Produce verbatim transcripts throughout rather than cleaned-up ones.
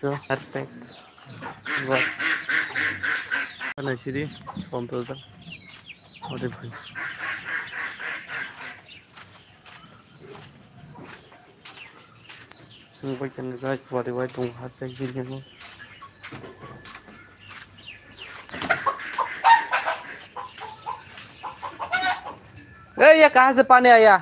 So, perfect. What? Ano siri, pompe usa. Ode bhai. Ang bai kani guys, wari wai tong hat pai gini mo. ए, ये कहाँ से पानी आया?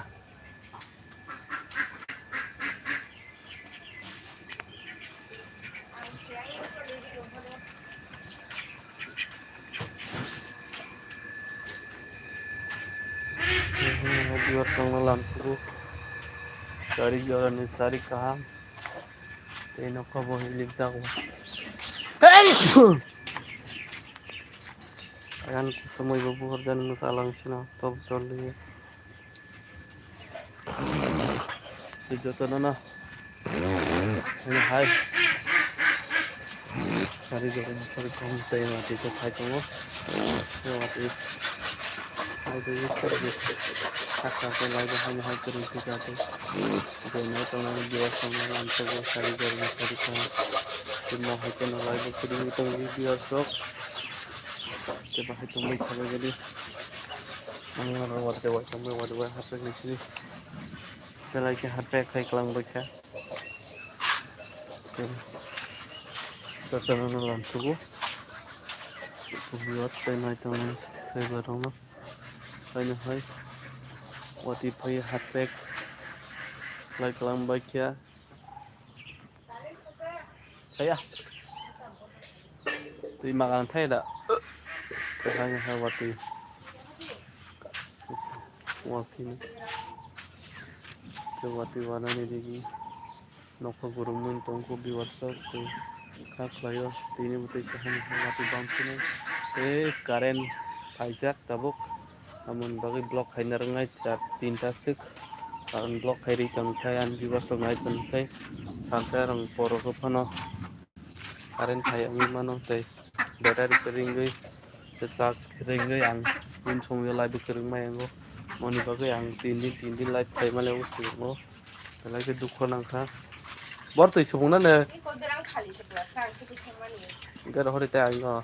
Biwar tongna lamsugo. Sari jorani sari kaham. Tei nokha bo hilik jago. Ayan kusumui bo buhur jani mwsa lang sino top dol liye. Tei joto nono. Hai. Sari jora sari kom tei mati to khai tongo. Tei mati. Hai tei sari. Sakha ko lai bo hai hai kiri kiri ate. Tei no tong nang biya song nang am to sari jora sari kom. Tei mo hai tei no lai bo kiri kiri tong biya sok. Tei bahai tong bai khabai gadi. Ang aro wate wai tong bai wate wai hapre kiri. Belai khe hapre khai klang bai kha. Chachana no lamsugo. Buhiyo tei nai tongnai driver rokno. Haino hai. Wati phai hapre. Lai klang bai kha. Kaya. Twi magang thai da. Haino hai wati. Wati. Wati wana ni digi. Nokha gurung mui tongkho biwar sok tei kha khlaio tini bwtwi se hamya hamya tei bam phino tei current phaijak tabuk. Amoni bagwi block khaina rwngnai char tinta swk current block khai rwi tongkha ani biwar sok nai tongkhe salsa rang borok phano. Current hai wngwi mano tei battery kwrwngwi tei charge kwrwngwi ang tin somyo light bo kwrwng mai wngo. Moni bagwi ang tin din tin din light khai male o swngo. Belai khe dukho nangkha. Bor twi subung nane. Gero hori tei ang no.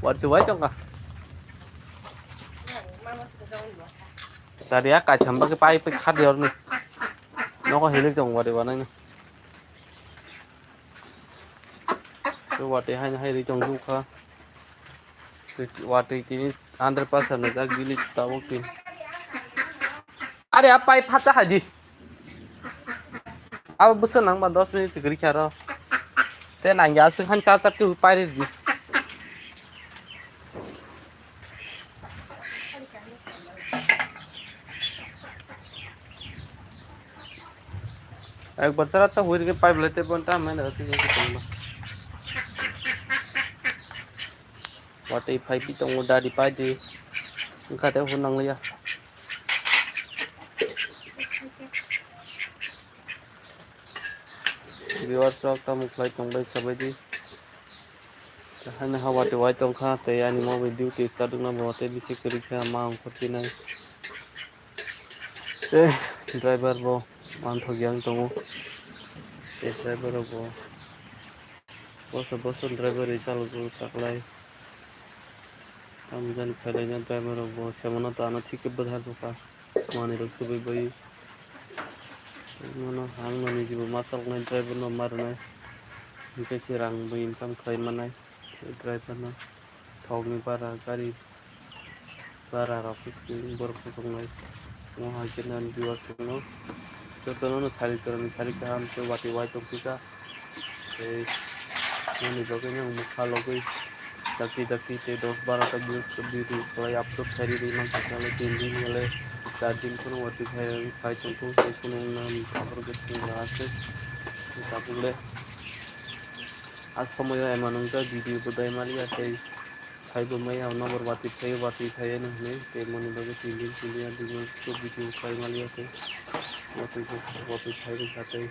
War chubai tongkha. Tari ya kaitham bagwi pai pai khat yorni. Nokho hilik tong wari wanai no. Tei watwi haino hai rwi tong dukha. Tei watwi tini hundred percent no jak bili tabuk tin. Are a pai phatsa hai di. Abo bwswk nang ba dos minute kwrwi kha ro. Tei nang ya aswk han cha cha twi pai rwi di. Ekbar sara ta huir ke pipe lete pon ta main rati je tong ba. Watwi phai pi tongo dari pai di. Wngkha te hur nang liya. Viewers rok tamo khlai tong bai sabai di. Haino ha watwi wai tongkha tei ani mobile duty start wngna bo tei bisi kwrwi kha ma ongkhor tinai. Tei driver bo manthok yang tongo. Tei driver rok bo boso boso driver rwi chalokjak taklai. Tamo jani phailaina driver rok bo semano to ano thik khe bwthar bwkha. Manwi rok subui bai mano ang nani jibo ma chaloknai driver no ma rwnai. Hwnkhe se rang bo income khlai mannai driver no. Thokni bara gari bara rok borok kuchuknai. Mo hai khe nani viewers rokno jotono no sari torani sari kaham khe watwi wai tongphika. Tei nini bagwi no mokha logwi dakti dakti tei dos bara ta views video khlai upload khlai rwi mankha. Tei tin din hwnle char din phano watwi khai khai tongkhu tei phunukna aphuru khe chwng last se tabuk le a somoyo ema nungjak video bo dai maliya tei. Phaibo maya nokbar watwi phaiwi watwi phaiwi no hwnwi tei moni bagwi tin din tin din video khlai maliya tei watwi watwi phaiwi kha tei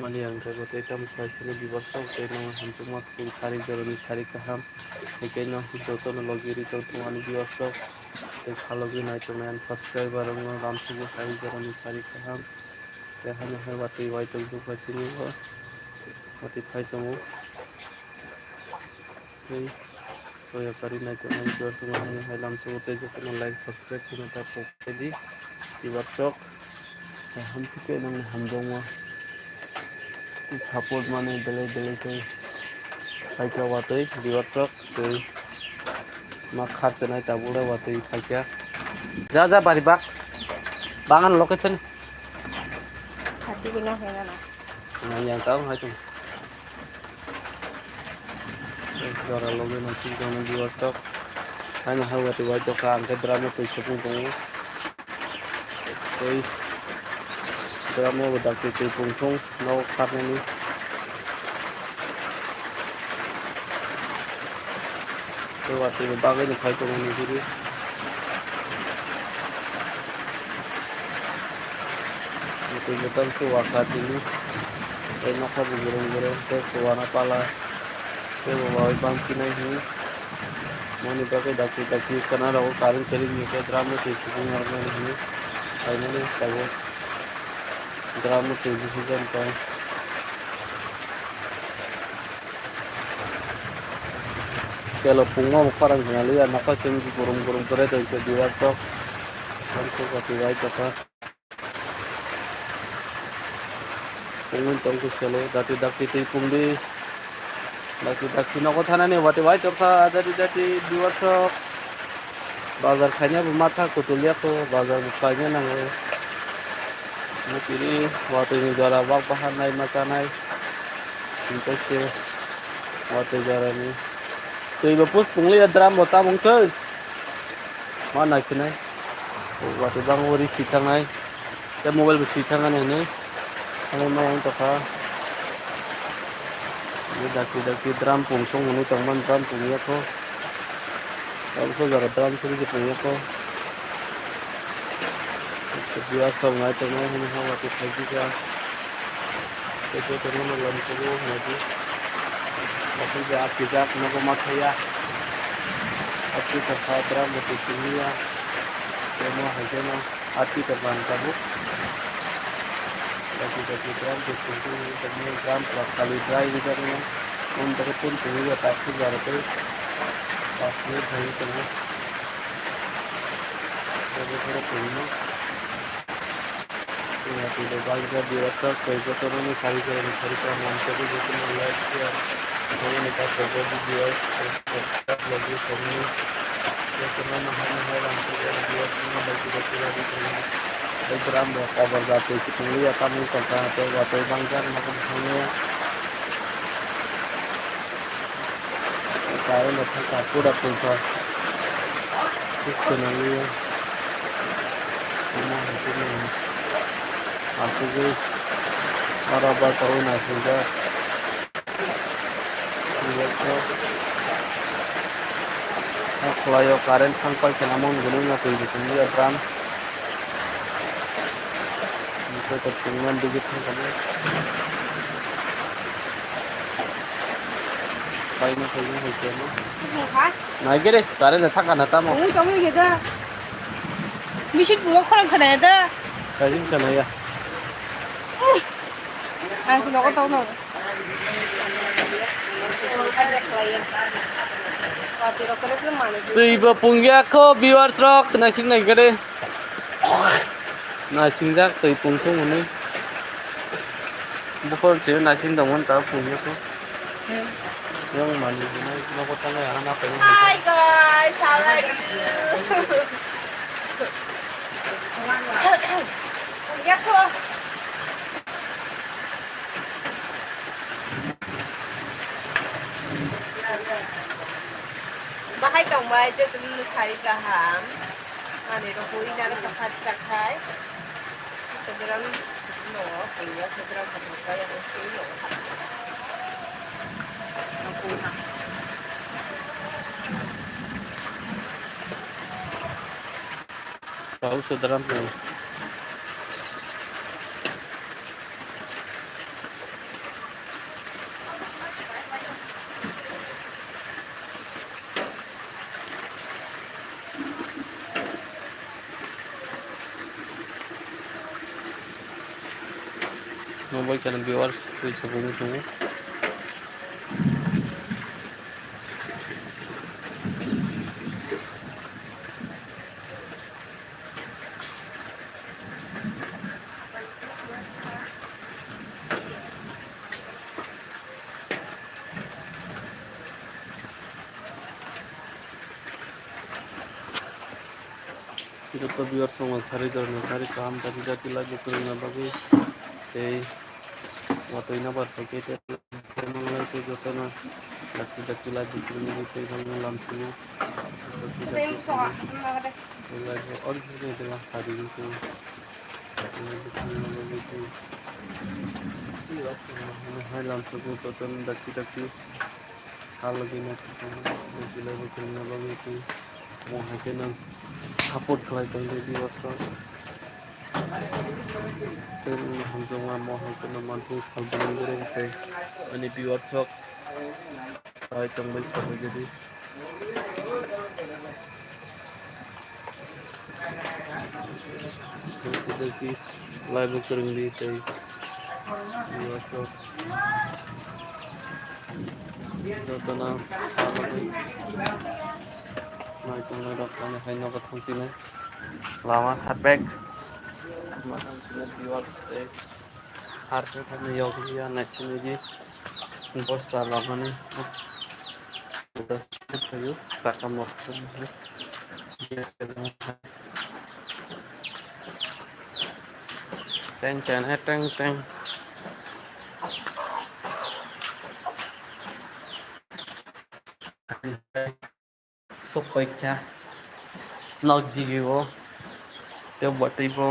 maliya hwnkhe bo tei tamo khlai sini viewers rok tei no hamjakma sari jorani sari kaham tei khe no jotono logi ri tong thung ani viewers rok tei khalogwi nai tongnai ani subscriber rok no lamsugo sari jorani sari kaham. Tei haino hai watwi wai tong tong kha chini o. Watwi phai tongo. Tei soya kari nai tongo, jor tongo, haino hai lamsao tei jotono like, subscribe khaina ta pok khe di. Tei watsok. Tei hamsik khe nang hamjakma. Tei support mani belai belai khe. Phaikha watwi, viewers rok, tei ma kharchenai tabuk le watwi phaikha. Ja, ja, bari bak. Bangan location. Sati bina hena na. Nang yang tau hai tung. Jora loge na sing tong viewers rok. Haino hai watwi waitokha, ang khe drama twi sukung tongo. Tei drama bo dakti twi pungthung. Nogo kharnani. Tei watwi ni bagwi no phai tongo ni sidi. Watwi bwtang se wakha tini. Tei nokha bo gurung gurung tei se wana pala. Tei bo bai bang kinai hini. Moni bagwi dakti dakti kana rogo current kwrwi ni khe drama twi sukung rok nani hini. Phainani tabuk. Drama twi bisi jan tong. Kelo pungma bo khorang khna liya, nokha chwng burum burum kwrwi tong khe diwar tok. Tang khe kati bai tokha. Pungwi tong khe kelo, dakti dakti twi pungdi. Dakti dakti nogo thanani watwi bai tokha, dakti dakti diwar tok. Bazar khaina bo matha kutul ya kho, bazar bo khaina nango. Nukini watwi ni jora bak bahan nai ma chanai. Hingke se watwi jora ni. Twi bo puspung liya drum bo tamung khe. Ma nai sinai. Watwi bang ori si thangnai. Tei mobile bo swi thangani hwnwi. Hwnwi ma wng tongkha. Dakti dakti drum pung song hwnwi tongmani drum pung yakho. Tabukhe jora drum song se pung yakho. Biya song nai tongnai hwnwi ha watwi phaikha. Tei jotono no lom kugo hwnwi. Aswk je atijak nogo ma thaya. Atwi tongkha drum bo twi pung ya. Tei mo hai kheno. Ati ka bang tabuk. Daki daki drum je tungtung ni tongmani drum pura khali dry rijak mano. Om dagi tun tungwi ya tak suk jaro tei. Tak suk thangwi tongo. Abo khoro tongma. Tei ati do bang ja di wata tei joto no ni sari sari ni sari ka man tei joto no like share. Tei ni ka video. Tei drum rok kotor jatwi kwchwngwi ya tamni tongkha tei watwi bangkha nokni thangwi. Kaisa no thangkha pura tongkha. Kuk swnamwi omo hai khe asugwi aro bwskango naisingkha. Khlaio current thang paikhe namo hwnwi no twi bo tonglia drum. Tei ko tungma digi thang kamo. Paina paina hai khe no. Nai gere current thang kana tamo. Ui tamo ye da. Misit mo khorang khana da. Kaijing khana ya. Ang si nogo tong tong. Twi bo pungya kho viewers rok naising nai gede. Naising jak twi pung sung hwnwi. Bukhon se naising dongmani ta pungya kho. Yang mani hwnwi nogo tangnai ang na paimani. Hi guys, how are you? Pungya kho. Bahai tongbai je tumi no sari kaham. Ani rok ui naro kahat chakhai. Kedoram no pungya kedoram kahat kaya no sui no. Tau sudram pung. Mumbai kana viewers twi sabui tongo. Joto viewers rok no sari jorani sari kaham dati dati live o kwrwngna bagwi tei watwi no bar paikhe tei manglai tei jotono dati dati live o kwrwngna bagwi tei lamsio live o order khaidi wngkhe. Hai lamsio jotono dati dati. Halogwi no swkang, belai bo kwrwngna bagwi twi. Mo hai khe no support khlai tong di viewers rok. Tei nini hamjakma mo hai khe no manthung sal bwrwng bwrwng tei ani viewers rok. Hai tongbai sabai jadi. Tei live o kwrwng di tei. Viewers rok. Jotono nai tongnai rok ani hai nogo thang phinai lama thapek. Masang sini viewers tei har se thani yog ya nai sini di bosta lamani. Saka mok. Teng teng he teng teng. Sok paikha nok digi o tei bwtwi bo.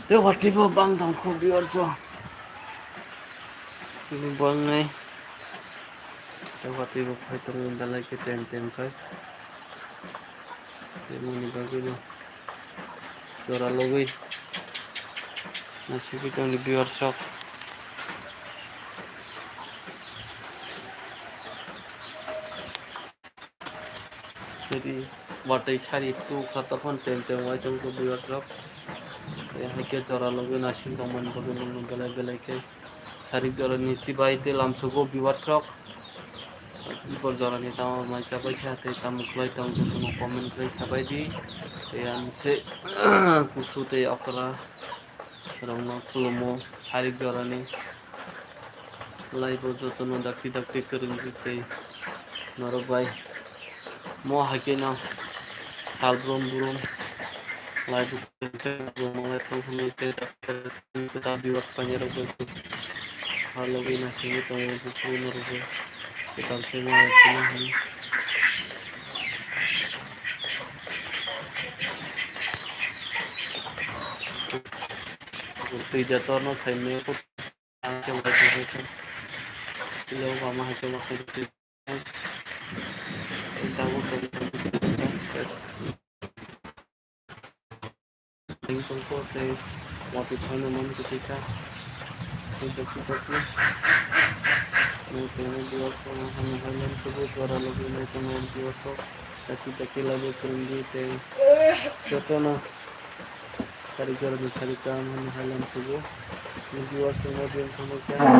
Tei watwi bo bang tong kho viewers o. Tini bo wngnai. Tei watwi bo phai tongo belai khe tem tem khai. Tei moni bagwi no jora logwi naisingwi tongdi viewers rok. Jadi watwi sari tu kha tokon tem tem wai tong kho viewers rok. Tei hai khe jora logwi naising tongmani bagwi nokno belai belai khe sarik jorani chibai tei lamsugo viewers rok. Ibor jorani tamo mai chabai kha tei tamo khlai tong jotono comment khlai sabai di. Tei ang se kusu tei okra rokno khulumo sarik jorani. Live o jotono dakti dakti kwrwngwi tei norok bai mo hai kheno sal brum brum live o kwrwngwi tei viewers painai rok bai halogwi naisingwi tongo buphuru norok bai kwtal khe ma hai kheno. Twi jotono saimanya. Ang khe bo khe khe khe. Pila o bama hai khe bo khe khe. Tabuk khe bo khe khe. Tei tongkho tei watwi phaino man khe khe kha. Tei dakti dakti. Nai tongwi viewers rok no hamya hai lamsugo jora logwi nai tongnai viewers rok. Dakti dakti live o kwrwngdi tei jotono. Sari jorani sari kaham hwnwi hai lamsugo. Nini viewers rokno je wngkha khe ang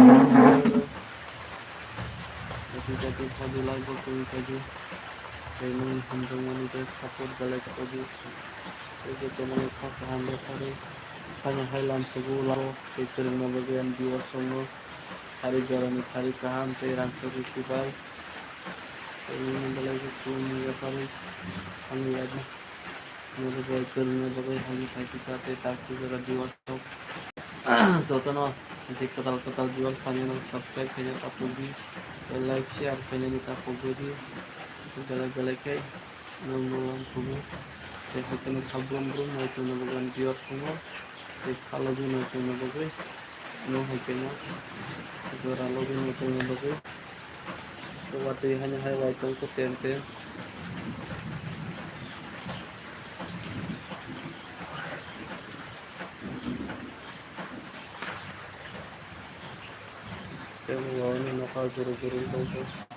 jati jati phaidi live o kwrwng phaidi. Tei nwng hamjakmani tei support belai khaidi. Tei jotono kha kaham rw pharwi. Haino hai lamsugo lao tei kwrwngna bagwi ang viewers rokno sari jorani sari kaham tei rang chakri kwbai. Tei nwng belai khe khulumni yaphari. Ani yadi. Nini bai kwrwngna bagwi hagi phaidi ta tei tak twi jora viewers rok. Jotono je kwtal kwtal viewers phainai no subscribe khaina ta pogdi, tei like share khainani ta pogdi, belai belai khe nwng bo uansukgo, tei hai kheno sal brum brum nai tongna bagwi ani viewers tongo, tei kha logwi nai tongna bagwi, nwng hai kheno jora logwi nai tongna bagwi. Watwi haino hai wai tong kho tem tem. Tei bo nokha guru guru tong kho.